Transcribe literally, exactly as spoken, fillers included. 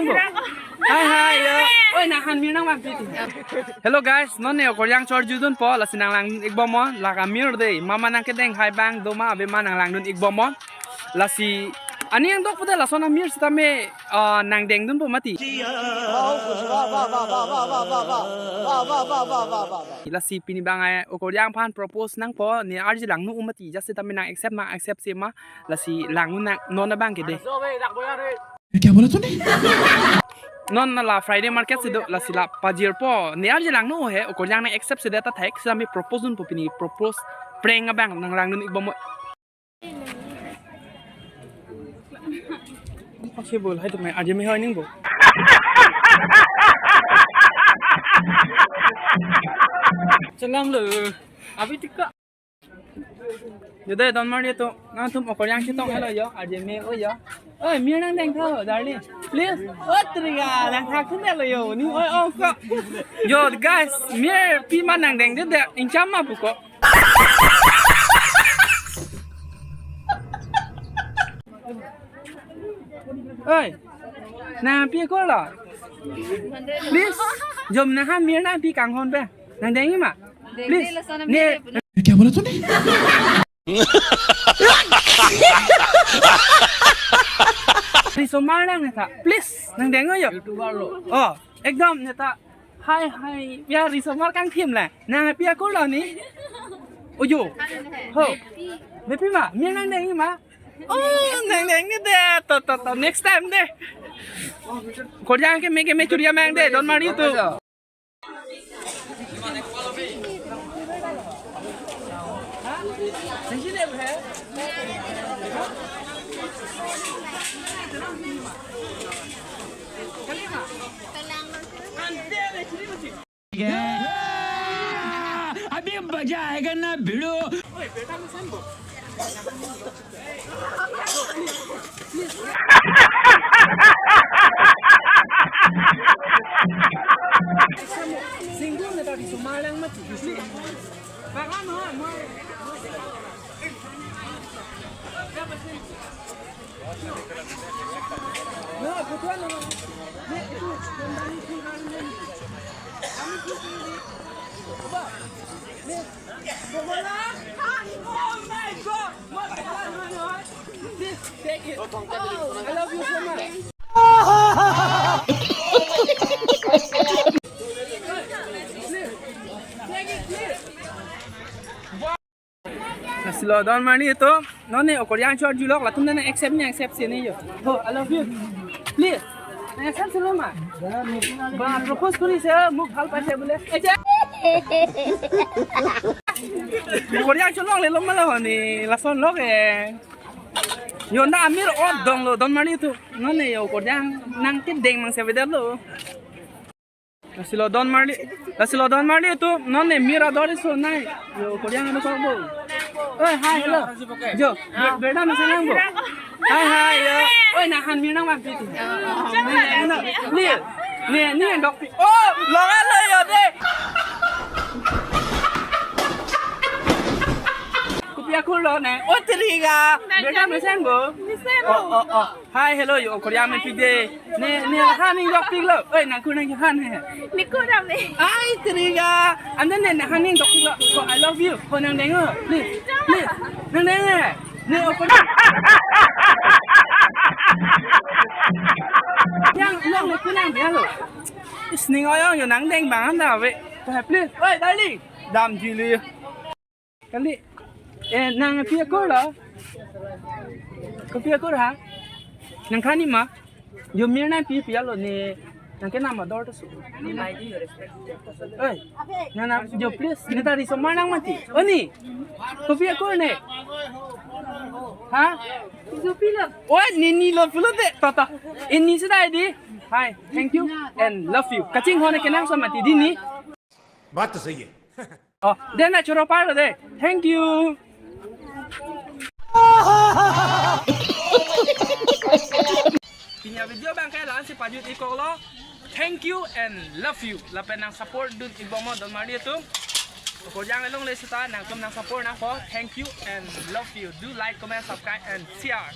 Hai, hai, yo. Oi, nang han mir nangvangpi ti. Hello guys, non ne okoryang chorjudunpo, lasi nanglangdun-ikbomnon, lake amir dei, mama nangkedeng hai bang, doma abema nanglangdun-ikbomnon. Lasi, aning angdok pu de lason amir sitame, ah, nangdengdunpo mati. Lasi pini bang ai okoryang aphan propose nangpo, ne arje langno-o mati, just sitame nang accept ma, accept se ma, lasi langno nang, non abang ke dei. ये क्या बोला तूने? Non la Friday market si do, lasi la pajirpo. Ne arje langno-o he, okoryang nang accept si deta thek, sitame propose dunpo pini, propose prank abang nanglangdun-ikbomnon. Possible, hai tumai arje me hoi ningbo. Chelang lo, abi tika. Yo dei, don marli atum, nangtum okoryang chetong helo yo, arje me-o yo. Oi, mir nangdeng tha, darling. Please. O triga, nangthak thun helo yo, ni oi ong ko. Yo, guys, mir pi ma nangdengde de, ingcham ma pu ko. Oi, nangpi akur lo? Please, jom nanghan mir nangpi kanghon pe. Nangdengji ma? Please. ये क्या बोला तूने? Risomar nang ne tha. Please, nangdeng yo. YouTuber lo. Oh, ekdom ne tha. Hai, hai. Ya, risomar kangthim la. Nangpi akur lo ni? Ojo. Ho. Bepi ma, mir nangdengji ma? Oh, nangdengde. To, to, to. Next time de. Okoryang keme keme churi amang de, don marli atum. अभी मजा आएगा ना भिड़ो। Lasi lo don marli atum, non ne okoryang chorjulok, latum nang accept ne accept se ne yo. Oh, I love you. Please. Nang accept se lo ma? Ba propose kuri se, muk bhal paise bole. Eje. Okoryang chorlok le lo ma lo ni, lason lok e. Yo na amir ot dong lo don marli atum. Non ne yo okoryang nangkedeng mang se beda lo. Lasi lo don marli, lasi lo don marli atum, non ne mir ador iso nai. Yo, okoryang ano kok bo. Oi, hi, hello. Jo, be-, beda na senang bo. Hi, hi, yo. Oi, nanghan mir nangvangpi ti. Ni, ni, ni, ni, dok pi. Oh, lo kan lo yo de. Kopi akur lo ne. Oh, triga. Beda na senang bo. Oh, oh, oh. Hi, hello, yo, okoryang me pi de. Ne, ne, han ning dok pik lo. Oi, nangkur nang han he. Niku dam ne. Ai, triga. Ante ne, ne, han ning dok pik lo. Ko, I love you. Ko nangdeng o. Please, please. Nangdeng e. Ne, okoryang. Yang, yang, ne, kunang dia lo. Is ning oyong, yo, nangdeng bang anda, we. Ko, please. Oi, darling. Damji le. Kali, eh, nangpi akur lo? Kopi akur ha? Nangthanji ma? Jo mir nangpi pi lo ne, nangkenam ador to su. Oi, nang na jo please, ne ta risomar nang mati. O ni, kopi akur ne? Ha? Oi, ne ni lo pulo de, tata. Ini sudah di. Hi, thank you and love you. Kachinghon ne kenangsot mati di ni. बात तो सही है। Oh, de na choro par de. Thank you. Pini a-video abang ke la-an si pajut-ik kok lo. Thank you and love you. Lapen nang support dun-ikbomnon don marli atum. Okoryang along le seta nangtum nang support nangpo. Thank you and love you. Do like, comment, subscribe and share.